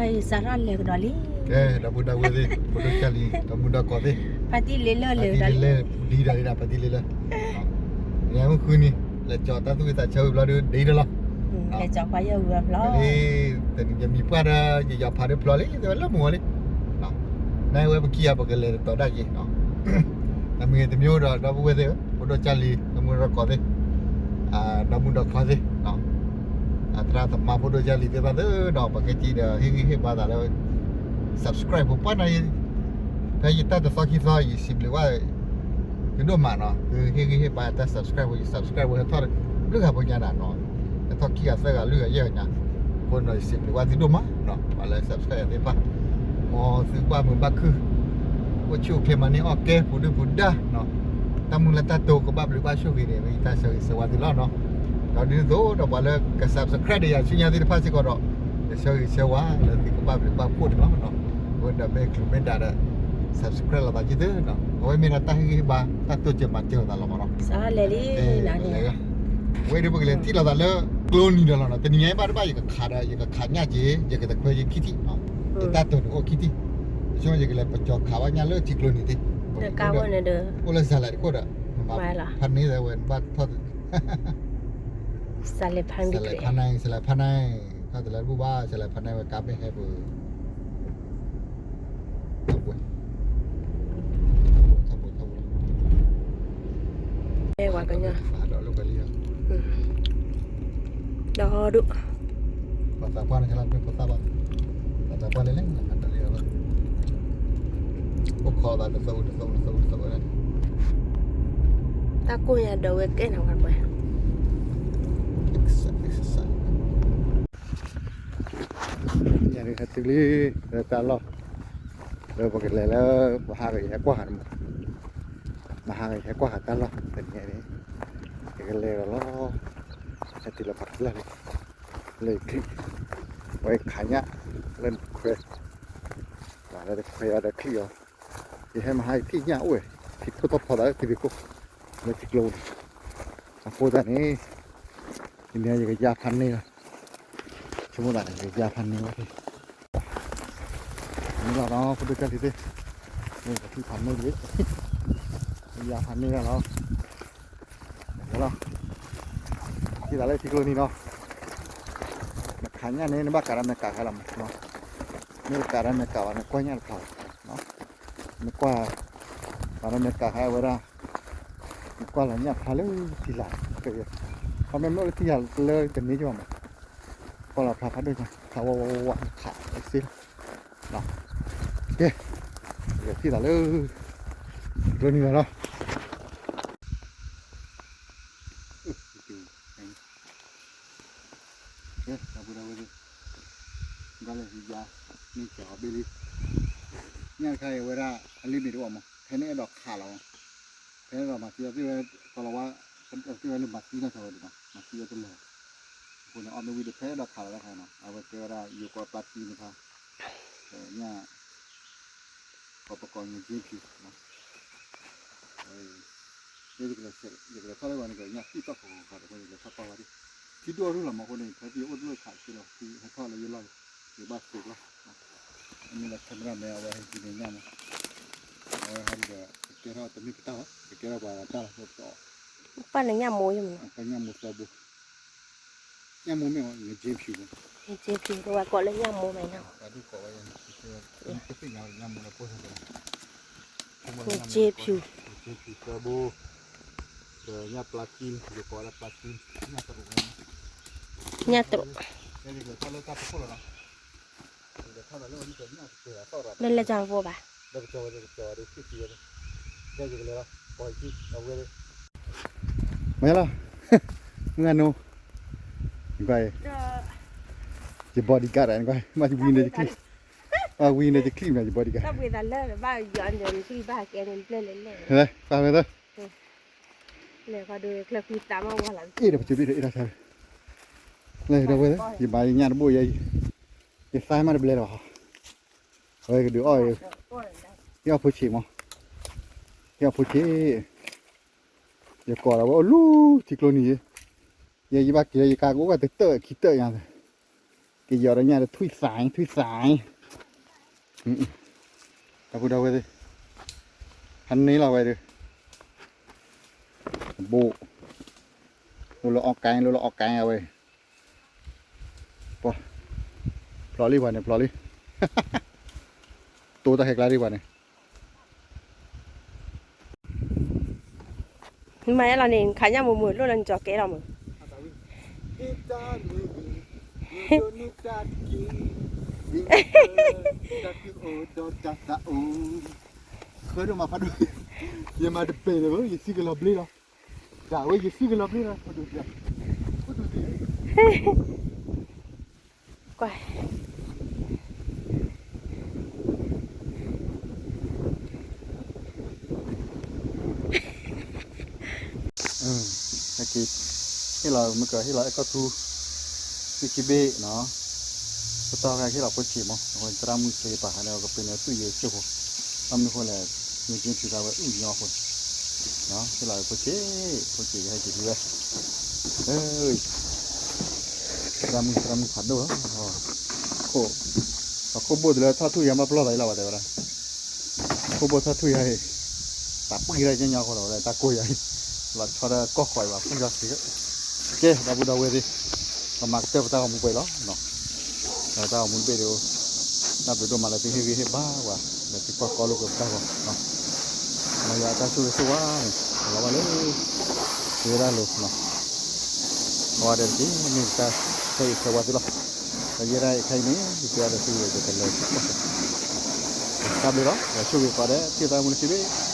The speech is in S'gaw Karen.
ယစးထီၣ်လဲၤကဒီးလံ. ကဲ ဒီပုၢ်ဒီဝဲၢ်သ့ၣ် ဖိဒိၣ်ကၢ်လံၤ ဒီမုၣ်ဒီကီၢ်သ့ၣ်, ဖါတံၢ်လ့လၢၢ်လၢ ဖါတံၢ်လ့လၢၢ် ဒ်ဒီးဒ်ဒီး ဖါတံၢ်လ့လၢၢ်, ယမ့ၢ်ဃုနံၤ လဲၤကၠီၤတၢ်သူၣ်ဝံၣ်သးဆၢဝံၤဘျီဒုး ဒ်ဒီးလီၤ. လဲၤကၠီၤကွၢ်ယဲၢ်ဝံၤဘျီလီၤ. တနံၤယမံၤပှၢ်ဒီး ယယီၤဖးဒိၣ်ဖျိလံ တဲဝဲလၢမုၢ်ဝဲလံ. နဝဲပခံဂၤ ပကလဲၤတတီၤဒၣ်က့ၤ, တမံၤတမံၤဒီး ဒီပုၢ်ဝဲၢ်သ့ၣ် ဖိဒိၣ်ကၢ်လံၤ ဒီမုၣ်ဒီကီၢ်သ့ၣ်, ဒီမုၣ်ဒီကီၢ်သ့ၣ်, သရၣ်သမါဖိဒိၣ်ကၢ်လံၤသ့ၣ်တဖၣ်သ့ၣ်ဒီး ပကဲက့ၤဒီး ဟ့ၣ်ဂံၢ်ဟ့ၣ်ဘါသးလၢ subscribe ဖိပှၢ်န့ၣ်, ဖဲယတၢ်တသီခံသီ ယစံးဘျုးဘၣ် သုဒိၣ်မးနီၤ, သုဟ့ၣ်ဂံၢ်ဟ့ၣ်ဘါတၢ် subscribe ဖိ ယ subscribe ဖိဟဲထီၣ် လွံၢ်ဂၤဖိညါဒၣ်နီၤ, ဟဲထီၣ်ခံဂၤသၢဂၤလွံၢ်ဂၤယဲၢ်ဂၤညါ, အဃိန့ၣ် ယစံးဘျုးဘၣ်သုဒိၣ်မးနီၤ, ပှၤလၢ subscribe သ့ၣ်တဖၣ်, မ်သုဘၣ်မုာ်ဘၣ်ခုၣ်, အိၣ်ဆူၣ်အိၣ်ချ့မၤန့ၢ်အီၣ်ကဲ ပူၤဒုၣ်ပူၤဒါနီၤ, တၢ်မုၢ်လၢ်တၢ်တိၤကဘၣ်ဘျုးဘၣ်ဆိၣ်ဂ့ၤန့ၣ် ယတၢ်ဆၢဂ့ၤဆၢဝါသုလီၤနီၤ, ဒီးဒ်သိးဒီးပှၤလၢက subscribe ဒီးယၤဆူညါသ့ၣ်တဖၣ်စ့ၢ်ကီးဒီး ယဆၢဂ့ၤဆၢဝါလၢသုကဘၣ်ဘျုးဘၣ်ဖှိၣ်န့ၣ်လီၤ. အဝဲဒီးမ့ၢ်ချုးမ့ၢ်ဒါဒီး subscribe လိာ်သးက့ၤသုနီၤ, အဝဲမ့ၢ်ဒၣ်တၢ်ဟ့ၣ်ဂံၢ်ဟ့ၣ်ဘါ တၢ်တိစၢၤမၤစၢၤလိာ်သးလီၤမးနီၤ. ဝဲဒၣ်ပကလဲၤထံၣ်လိာ်သးလၢကျိနံၤဒီးလီၤနီၤ, တနံၤညါအံၤဘၣ်တဘၣ် ယကခးဒီး ယကခးညၣ်က့ၤ ယကတခွဲက့ၤခံထံၣ်, ယတၢ်တိၤန့ၣ်အိၣ်ခံထံၣ်, ယဆိကမိၣ်ယကလဲၤပကၠီၤခးဘၣ်ညၣ်လၢထံကျိနံၤသ့ၣ်, အိၣ်လၢစၤလဲၤတခိၣ်ဒီး ဖးန့ၢ်ဝဲဘၣ်ထီၣ် စၤလဲၤဖးန့ၢ် စၤလဲၤဖးန့ၢ် ထီၣ်တလၢတဘူၣ်ဘၣ် စၤလဲၤဖးန့ၢ်ဝဲကါမ့ၢ်ဟဲပူၤ ထီၣ်ပှဲၤ ထီၣ်ပှဲၤ ထီၣ်ပှဲၤ အဲ ပှၤကညီ ဒီဒူၣ် ပှၤသးပှၢ်န့ၣ် ကလၢမ့ၢ်ဖိသၣ်ဘၣ် ပှၤသးပှၢ်လဲၣ်လဲၣ် တလီၤ အိၣ်ခိးသးတသဝီတသဝီတသဝီတသဝီ တၢ်ကိၢ်ညါဒီးဝဲကဲနၤဝဲပှဲၤ ညါန့ၣ်ဟဲတုၤလံ လၢတၢ်လီၢ် လၢပကလဲၤလၢ ပဟးဂ့ၤဟဲကွၢ်ဃာ်တမံၤ မဟါဂ့ၤဟဲကွၢ်ဃာ်တၢ်လီၢ်တနံၤန့ၣ် ယကလဲၤဒီးလီၤ ဟဲတုၤလီၤပှၤဖျၢၣ်လံ လၢယချံၣ် ဝဲခးညၣ် လၢနခွဲ လၢတခွဲအီၤဒီးချံၣ်အီၤ ယဟဲမဟါယထံၣ်ညၣ်အိၣ်ဝဲ ထံထိၣ်ထီၣ်ဖီသးလၢထံဖံးခိၣ် လၢထံကျိပူၤန့ၣ် အဃိသတးန့ၣ် တနံၤညါယကယါဖးန့ၢ်လီၤ ဆိကမိၣ်သးန့ၣ် ယကယါဖးန့ၢ်ဝဲ မ့ၢ်လီၤနီၤ ဖိဒိၣ်ကၢ်လံၤသ့ၣ် မ့ၢ်ပထံၣ်ဖးန့ၢ်လံ ယါဖးန့ၢ်လီၤ လီၤ ထံၣ်သးလၢထံကျိနံၤနီၤ နခးညၣ်န့ၣ် နဘၣ်ကးဒီးမဲာ်ကးခဲလီၤမး မ့ၢ်တကးဒီးမဲာ်ကးဘၣ် နကွၢ်ညၣ်တဖျါဘၣ် နကွၢ် ဘၣ်ဒီးမဲာ်ကးခဲဝဲဒၣ် နကွၢ်လီၤညၣ်ဖျါလၢထံလာ် ခီမ့ၢ်မ့ၢ်အိၣ်လၢထံလာ်လၢတန့ၢ်ကီမး ကွၢ်လီၤဖျါဖးဒိၣ်ညါ ခးဝီဝီဝီဝီနခးအစ့လီၤ ကဲ ယထံၣ်သးလၢ ကျိနံၤလီၤ ကဲ ဒီပုၢ်ဒီဝဲၢ်သ့ၣ် ဘၣ်လဲၤဟံးယါ န့ၢ်စၢၤအီၤဘ့ၣ်လံ ညၣ်တခါအံၤဝဲဒၣ် အလံာ်မ့ၢ်တအိၣ်မး ဖဲန့ၣ်အဲၣ်ဒိးခးလီၤမး ဖဲန့ၣ်ဒီးမၤသံအီၤသ့ၣ်ဝဲ ကလီၤဝါ သ့ၣ်ဝဲလၢမၤသံနီၢ်ဆီဝဲဒၣ်နီၤ မၤသံဝဲတလၢၤ အဃိန့ၣ် အီၣ်မ့ၢ်ဝံၤဒီးဖဲအဲၣ်ဒိးခးလီၤတၢ်ခါနီၤ အဝဲကဲဝဲဒၣ်ယိၤကီးပျၢ်တံၢ်န့ၣ်ခါ ညၣ် ကီးပကိး ငက့ဖၠူ ယကလဲၤထီၣ်လၢဝဲန့ၣ် ကညၣ်သံၣ်သီၣ်ခီခီခီဒီး ယကလဲၤထီၣ်ကွၢ်ဝဲဒၣ် ထံဒိၣ်အရူၢ်လီၤမးအဃိန့ၣ် ဖဲယအိၣ်တလိၣ်ခးတသ့လီၤ ထံဟဲထီၣ်လၢယလီၢ်လံ ယဘၣ်စူးလီၤ အမ့ၢ်လၢ camera man အဝဲဟဲက့ၤန့ၣ်ညၣ်မး အဝဲဟဲဒီး ကကဲထီၣ်တမ့ၢ်ပတၢ်လီၤ ကကဲထီၣ်ပှၤတၢ်လီၤ ပှၤန့ၣ်ညၣ်မိၢ်ယမး ပှၤညၣ်မိၢ်သီဘိ ညၣ်မိၢ်မ့ၢ်ဝဲ ငက့ဖၠူ ငက့ဖၠူ တဝဲကိးလၢညၣ်မိၢ်မးနီၤ တသ့ၣ်ညါဝဲညၣ်မိၢ်လၢပိၢ်စၢၤ ငက့ဖၠူ ငက့ဖၠူသၢဘိ ဒီးညၣ်ပျၢ်တံၢ် ယကိးဝဲဒၣ်ပျၢ်တံၢ် ညၣ်တရူး ညၣ်တရူး ယလဲၤထီၣ်လၢတၢ်ဖီခိၣ်လီၤနီၤ ယလဲၤထီၣ်လၢညၣ်တရူး လၢလၢတၢ်ဖီခိၣ်ဘၣ် လၢကစၢ်ဝဲ လၢကစၢ်ဝဲ လၢခံဆံဝဲ ကဲယကလဲၤလီၤ ပိာ်ယခံ အဝဲ မ့ၢ်လီၤ မုၢ်ဂၤနိ နကွၢ်အံၤ ယ bodyguard နကွၢ် မ့ၢ်ယဝံၤန့ၣ်ယချံၣ် မ့ၢ်ဝံၤန့ၣ်ယချံၣ်မ့ၢ်ယ bodyguard ဟဲ ကွၢ်ဝဲသၢ အ့ၣ်ဒီးပစိၤဘ့ၣ်ဒီးအ့ၣ်တၢ်ဆါ လဲၤဒီးဝဲ ယမၤယညၣ်တဘိၣ်ယဲ ယသးမးတဘျဲလီၤ အဝဲကဒုးအီၣ် ဟ့ၣ်အီၣ်ဖိဆံးမး ဟ့ၣ်အီၣ်ဖိဆံး ယကိးလီၤဝဲအိၣ်လူၤထံကျိနံၤ ယဲယဘၣ်က့ၤလၢယကါကအိၣ်ဘၣ်တတၢၢ်ခံတၢၢ်ညါ က ကယီၤဒီးညၣ်ဒီးထွံၣ်သးထွံၣ်သး, ဒီပုၢ်ဒီဝဲၢ်သ့ၣ်, ဟးန့ၢ်လီၤဝဲဒီး, ဘိၣ်, လိၣ်လၢအီၣ်ကဲ လိၣ်လၢအီၣ်ကဲအဝဲ, ပှၤ, ဖျိးလံပှၤန့ၣ် ဖျိးလံ, တိၢ်တၢ်ဟဲကျါဒံးပှၤန့ၣ် မၤလီၤန့ၣ် နခးညၣ်မုာ်မုာ်လိၣ်လၢနကၠီၤကဲလီၤမုာ်, ဃၢဒိၣ်မးဖးဒိၣ်, ယမၤတပဲာ်လၢၤဘၣ် ယစံၣ်ကလီၤဘျ့လီၤ, ဒၣ်ဝဲယစံၣ်ကလီၤဘျ့လီၤ, ကွၢ် ဟဲက့ၤ, ဟ့ၣ်လီၤမုၢ်က ဟ့ၣ်လီၤအဲၣ်ကီၢ်ထူ, သုခံဘ့ၣ်နီၤ, ပတီၢ်ခါဟ့ၣ်လီၤဖိဆံးမး, အဝဲသရၣ်မုၣ်စ့ပာ်ခါန့ၣ် ကပ့ၤန့ၢ်သူၣ်ယဲၢ်ကၠိၢ်ဖိ, ဘၣ်မနုၤဃိလဲၣ်, မ့ၢ်က့ၤထုးသးဝဲအုၣ်ညီအဃိ, ဟ့ၣ်လီၤဖိဆံး, ဖိဆံးကဟဲက့ၤထံဝဲ, သရၣ်မုၣ် သရၣ်မုၣ်ဖးဒိၣ်လီၤ, ခိၣ်, ပှၤခိၣ်ဘိၣ်တုၤလၢထီၣ်ထူၣ်ယါမးပလီၢ်သးအံၤလီၤဘၣ်တဲဝဲဒၣ် ခိၣ်ဘိၣ်ထီၣ်ထူၣ်ယါအံၤ, တၢ်ပှံၢ်ထီၣ်ကညီဃိလီၤဝဲဒၣ် တၢ်ကိၢ်ယါအံၤ, လီၤဆီဒၣ်ကီၢ်ဃီအံၤဘၣ် ပှံၢ်ထီၣ်စ့, ကဲ ဒီပုၢ်ဒီဝဲၢ်သ့ၣ်, ပမၤကတၢၢ်ပတၢ်ဂီၤမူပှဲၤလီၤ, ဒီးတၢ်ဂီၤမူတဘ့ၣ်ဒီး, တၢ်ဘျုးဒိၣ်မးလၢသုဟ့ၣ်ဂံၢ်ဟ့ၣ်ဘါဝဲ, ဒီးသုကွၢ်ကီလိာ်ကွဲပတၢ်ဂီၤ, မ်ယွၤအတၢ်ဆိၣ်ဂ့ၤဆိၣ်ဝါန့ၣ်, လီၤဘၣ်လၢ သုဝဲဒၣ်လိၤ, အဝဲဒၣ်တက့ၢ် မ့ၢ်တၢ်ဆၢဂ့ၤဆၢဝါသုလီၤ, ဒီးယဲဒၣ်အံၤခဲအံၤန့ၣ် ယတဲအီၤဒီးသုဝဲကတလၢၤ, တၢ်ဘျုးလီၤ ဒီးဆိၣ်ဂ့ၤကိးဂၤဒဲး ထံၣ်သးမုၢ်နံၤခံဘ့ၣ်